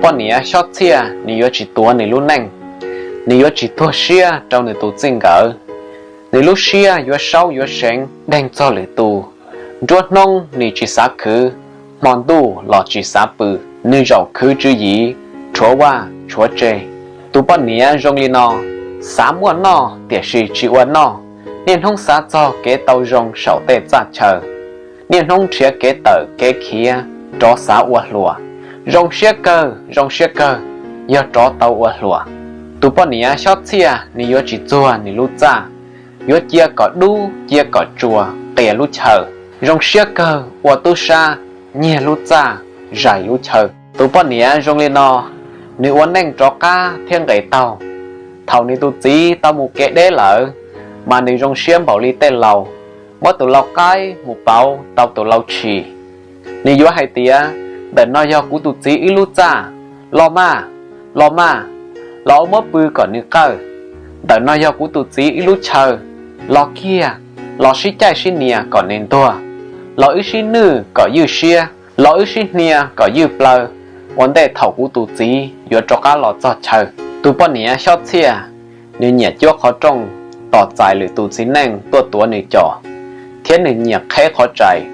Poj niam xyob txhiaj nws yuav tsis tuav nws lub neej, nws yuav tsis tuag siab rau nws tus txij nkawm. Nws lub siab yuav saub yuav seev deeg txog lwm tus. Nruab hnub nws tsis xav khwv, hmo ntuj los tsis xav pw. Nws zaum khwv tswv yim, rhuav vaj rhuav tsev. Tus poj niam zoo li no, xav muaj noj tiam sis tsis ua noj, niaj hnub xav txog kev tau zoo saum tej txaj chaw, niaj hnub nrhiav kev tawm kev khiav rov xav ua hluas. Zoo siab kawg, zoo siab kawg, yog rov tau ua hluas. Tus poj niam xyob txhiaj nws yuav tsis txuag nws lub txaj, yuav cia kom dub cia kom tsuas qias lub chaw. Zoo siab kawg ua tub sab, nyiag lub txaj, zais lub chaw. Tus poj niam zoo li no, nws ua neej rov qab thiab nqes taug. Thaum nws tus txiv tau mus kev deb lawm, mas nws zoo siab npaum li tej laus, muab tus lau qaib mus pauv tau tus lau tshis. Nws yuav hais tias, ntawm no yog kuv tus txiv ib lub txaj, los mas, los mas, los ua muab pw kom nws qawj. Ntawm no yog kuv tus txiv ib lub chaw, los kiag, los sib caij sib nias kom nws ntuag, los wb sib nwj kom ywj siab, los wb sib hnia kom ywj plaws, ua ntej thaum kuv tus txiv yuav rov qab los txog chaw. Tus poj niam xyob txhiaj, nws nyiam cuab qhov rooj tos txais lwm tus txiv neej tuaj tuav nws cos, thiab nws nyiam qheb qhov txais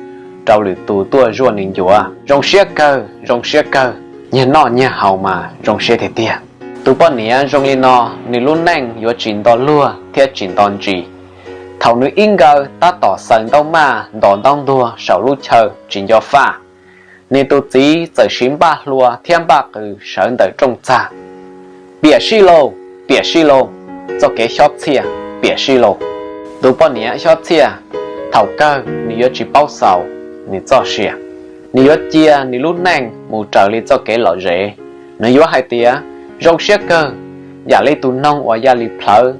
rau lwm tus tuaj zuaj nws ncuav. Zoo siab kawg, zoo siab kawg, nyiag noj nyiag haus mas zoo siab tiag tiag. Tus poj niam zoo li no, nws lub neej yuav tsis nto luag thiab tsis nto ntsis. Thaum nws ib nkawm tab tom xaws ntaub maj ntos ntaub ntuag saum lub chaw tsis nco faj, nws tus txiv txawm siv npaj hlua thiab npaj qws sawv ntawm rooj txag. Piam sij lauj, piam sij lauj, txoj kev xyob txhiaj, piam sij lauj. Tus poj niam xyob txhiaj, thaum kawg nws yuav tsis paub xaus nws txoj sia. Nws yuav cia nws lub neej mus raws li txoj kev lom zem. Nws yuav hais tias, zoo siab kawg, yam li tus noog uas ya li plhawv,